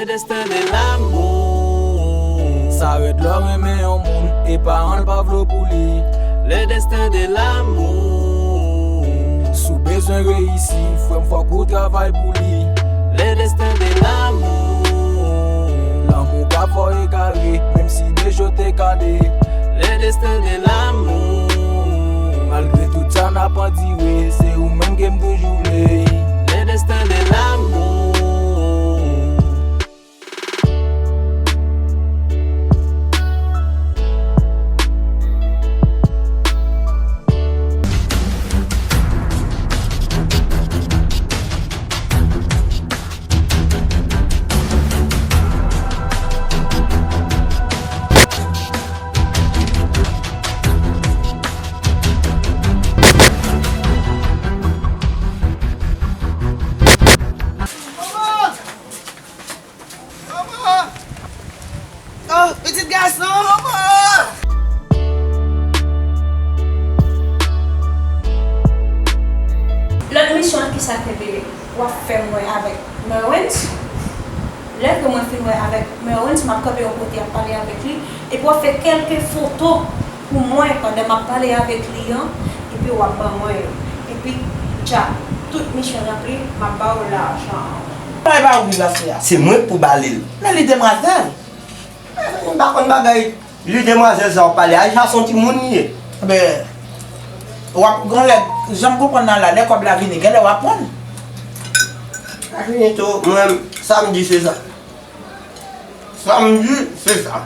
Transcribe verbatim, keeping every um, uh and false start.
Le destin de l'amour. Sa rèd lè w renmen yon moun e paran l pa vle w pou li. Le destin de l'amour. Si w bezwen reyisi, frè m, fòk ou travay pou li. Le destin de l'amour. Lanmou ka fè w egare, menm si de je w te kale. Le destin de l'amour. Malgre tout sa n ap andire, se ou menm ke m toujou vle. Le destin de l'amour. Manman! Oh, pitit gason, manman! Lòt misyon an, kisa ke w ap fè m wè avèk Merwens? Lè ke mwen fin wè avèk Merwens, m ap kanpe yon kote ap pale avèk li, epi w ap fè kèlke foto pou mwen pandan m ap pale avèk li an, epi w ap ban mwen yo. Epi, dja, tout misyon ranpli, m ap ba w lajan an. Bagay pa ou ki pase a. Se mwen k pou ba li l. Men li demwazèl. Mezanmi, m pa konn bagay. Li demwazèl sa w ap pale a, sa se yon timoun li ye. Enben, w ap gon lè, jan m konprann nan la, lè kòb la vini, genlè w ap pran l. Sa fini tou, mwen, sa m di se sa. Sa m di, se sa.